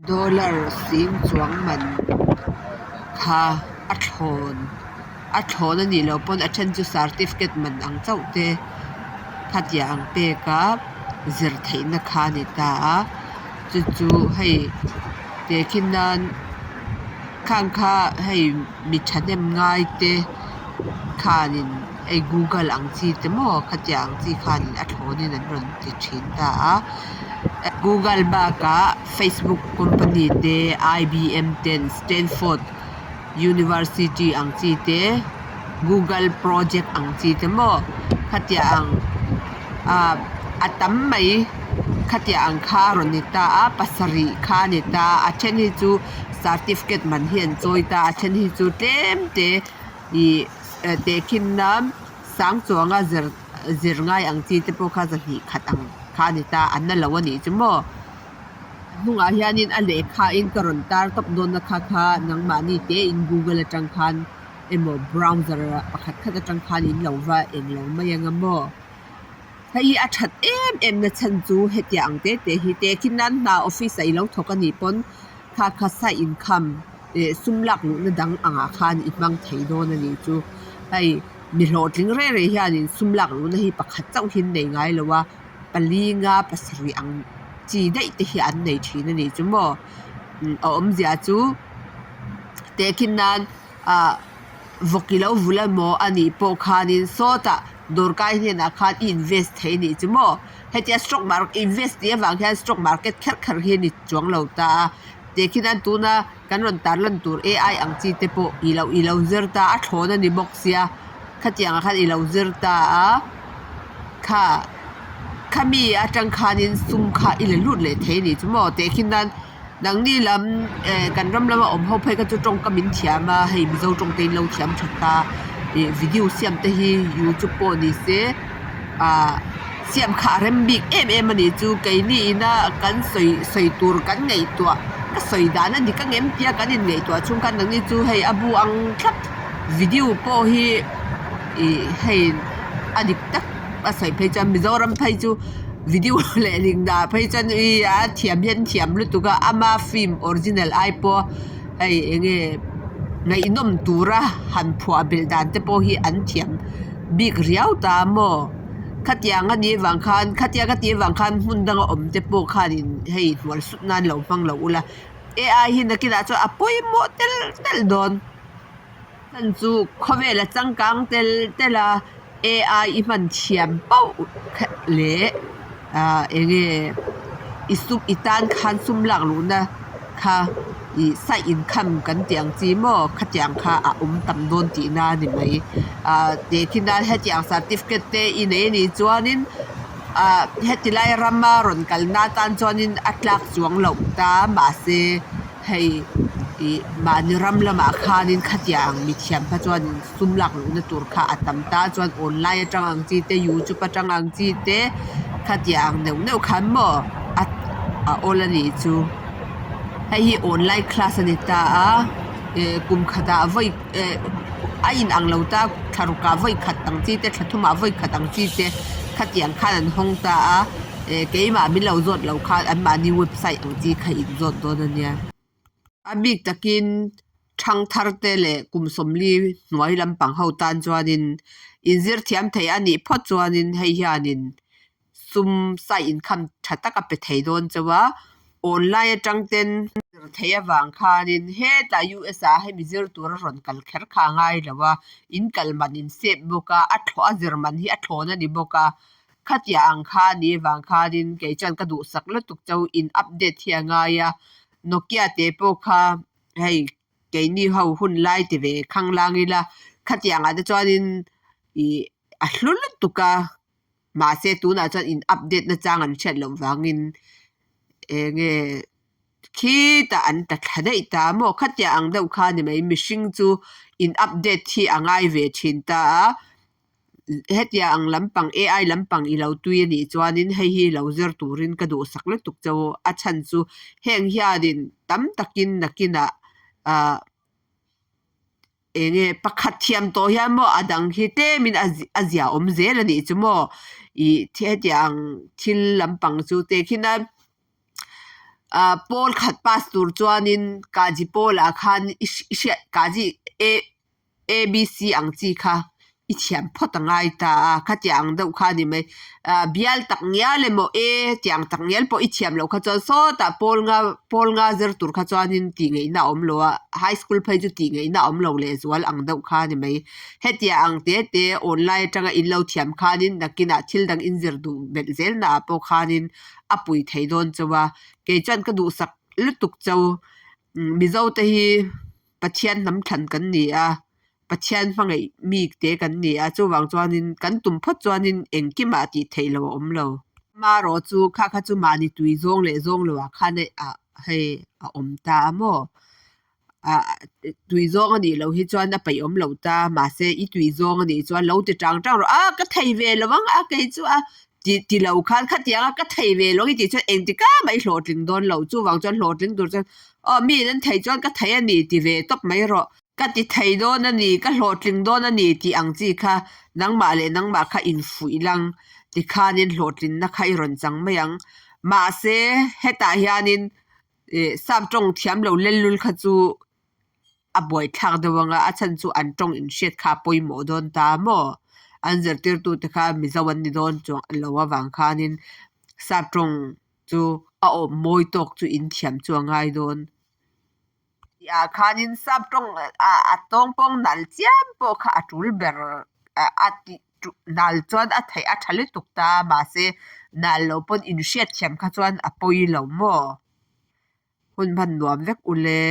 Dollar sing chuang man kha a thlawn a thlawn a nih loh pawn a then chu certificate man ang chauh te khatia ang pek a zir theihna kha a ni ta a chu chu hei tehkhin nan khang kha hei mi thahnem ngai te khanin hei google ang chi te maw khatiang ang chi khanin a thlawnin an rawn ti thin ta a google bakah facebook company te I_B_M ten stanford university ang chi te google project ang chi te maw khatiang ang ah a tam mai khatiang ang kha a rawn ni ta a pasarih kha a ni ta a a then hi chu certificate man hi an chawi ta a a then hi chu tlem te ih tehkhin nan sang chuanga zir zir ngai ang chi te pawh kha zahnih khat ang kha a ni ta an na lo a nih chu maw. A hnungah hianin a lehkha in ka rawn tar tawp dawn na kha kha nangmahni te in google atang khan emaw browser pakhat khat atang khan in lo va eng lo mai anga maw. Hei hi a that em em na chhan chu hetiang ang te te hi tehkhin nan hna office ah i lo thawk a nih pawn kha kha sa inkham eh sum lak luhna dang angah khan i hmang thei dawn a nih chu. Hei mi hlawhtling reng reng hianin sum lak luhna hi pakhat chauh hi an nei ngai lo a. Pali nga pasarih ang chi daih te hi an nei thin a nih chu maw a awmzia chu tehkhin nan ah vawk i lo vul emaw a nih pawh khanin sawtah dawrkai hnenah khan i invest thei a nih chu maw hetia stock market invest tih avang hian stock market kher kher hi a ni chuang lo ta a tehkhin nan tuna kan rawn tarlan tur A_I ang chi te pawh i lo i lo zir ta a thlawn a ni bawk sia khatiang ah khan i lo zir ta a kha khami atang khanin sum kha i la lut leh thei a nih chu maw tehkhin nan nangni lam eh kan ram lama awm ho phei kha chu tawngka min thiam a hei mizo tawng te in lo thiam tha ta ih video siam te hi youtube pawh ni se ah siam kha a rem bik em em a nih chu keini ina kan sawi sawi tur kan ngaihtuah ka sawi dan a dik ang em tia kan in ngaihtuah chhung khan nangni chu hei a bu ang thlap video pawh hi ih hei a dik tak a sawi phei chuan Mizoram phei chu video leh ling dah phei chuan ih a thiam hian thiam lutuk a ama film original ai pawh hei eng nge ngaihnawm tura han phuah belh dan te pawh hi an thiam bik riau ta maw. Khatiang a nih vang khan khatiang a tih vang khan hmun danga awm te pawh khanin hei hnual sut nan lo hmang lo ula A_I hi nakinah chuan a pawimawh tel tel dawn chhan chu khawvel a changkang tel tel a A_I i hman thiam pauh leh ah eng nge i sum i tan khan sum lak luhna kha ih side income kan tih ang chi maw khatiang kha a awm tam dawn tihna a ni mai ah tehkhin nan hetiang certificate te i nei a nih chuanin ah heti lai rama rawn kalna atan chuanin a tlak chuang loh ta mahse hei ih mahni ram lamah khanin khatiang ang mithiam kha chuanin sum lak luhna tur kha a tam ta chuan online atang ang chi te youtube atang ang chi te khatiang ang neuh neuh khan maw a a awl a nih chu. Hei hi online class a ni ta a eh kum khatah vawi eh a in ang lo ta thla rukah vawi khat ang chi te thla thumah vawi khat ang chi te khatiang khan an hawng ta a eh keimah min lo zawt lo khan anmahni website ang chi kha in zawt dawn a nia. A bik takin thangthar te leh kum sawmli hnuai lampang ho tan chuanin inzir thiam thei a nih phawt chuanin hei hianin sum side income tha tak a pe thei dawn chauh a online atang ten zir theih avang khanin hetah U_S ah hemi zir tura rawn kal kher kha a ngai lo a in kal man in sep bawk a a thlawh a zir man hi a thlawn a ni bawk a khatiang ang kha a nih avang khanin kei chuan ka duhsak lutuk chauh in update hi a ngai a Nokia te pawh kha hei keini ho hun lai ti ve khanglang ila khatiang ah te chuanin ih a hlu lutuk a. Mahse tunah chuan in update na chang an hriat loh vangin eng nge khitah an ta thla daih ta maw khatiang ang deuh kha ni mai mihring chu in update hi a ngai ve thin ta a hetiang ang lampang A_I lampang i lo tui a nih chuanin hei hi lo zir turin ka duhsak lutuk chauh a chhan chu heng hianin tam takin nakinah ah. Eng nge pakhat thiam tawh hian maw a dang hi tlemin a a zia awm zel a nih chu maw ih hetiang thil lampang chu tehkhin a. Ah pawl khat pass tur chuanin kaji pawlah khan i hriat kaji A ABC ang chi kha i thiam phawt a ngai ta a, khatiang ang deuh kha a ni mai. Ah bial tak ngial emaw A tiang tak ngial pawh i thiam loh kha chuan sawtah pawl nga pawl nga zir tur kha chuanin tih ngaihna a awm lo a, high school phei chu tih ngaihna a awm lo lehzual ang deuh kha a ni mai. Hetiang ang te te online atanga in lo thiam khanin nakinah thil dang in zir duh belh zel naah pawh khanin a pui thei dawn chauh a, kei chuan ka duhsak lutuk chauh. Mizo te hi Pathian hnam thlan kan ni a, Pathian hmangaih mi te kan ni a, chuvang chuanin kan tum phawt chuanin engkimah tih theih loh a awm lo. Amaherawh chu kha kha chu mahni tui zawng leh zawng loah khan hei a awm ta a maw? Ah tui zawng a nih loh hi chuan a peih awm loh ta mahse i tui zawng a nih chuan lo ti tang tang rawh a ka thei ve lo ang a kei chu a ti ti lo khan khatiang a ka thei ve lo ang i tih chuan engtik ah mah i hlawhtling dawn lo chuvang chuan hlawhtling tur chuan aw mi in an thei chuan ka thei a ni ti ve tawp mai rawh ka ti thei dawn a ni ka hlawhtling dawn a ni tih ang chi kha nangmah leh nangmah kha infuih lang tikhanin hlawhtlinna kha i rawn chang mai ang mahse hetah hianin. Ih sap tawng thiam lo lellul kha chu a buaithlak deuh ang a a chhan chu an tawng inhriat kha a pawimawh dawn ta maw an zirtirtute kha mizo an ni dawn chuang lo avang khanin sap tawng chu a awm mawi tawk chu in thiam chu a ngai dawn tih ah khanin sap tawng a tawng pawng nal chiam pawh kha a tul ber a tih. Nal chuan a theih a tha lutuk ta a mahse nal lo pawn inhriat thiam kha chuan a pawi lo maw? Hun hman nuam vek ule.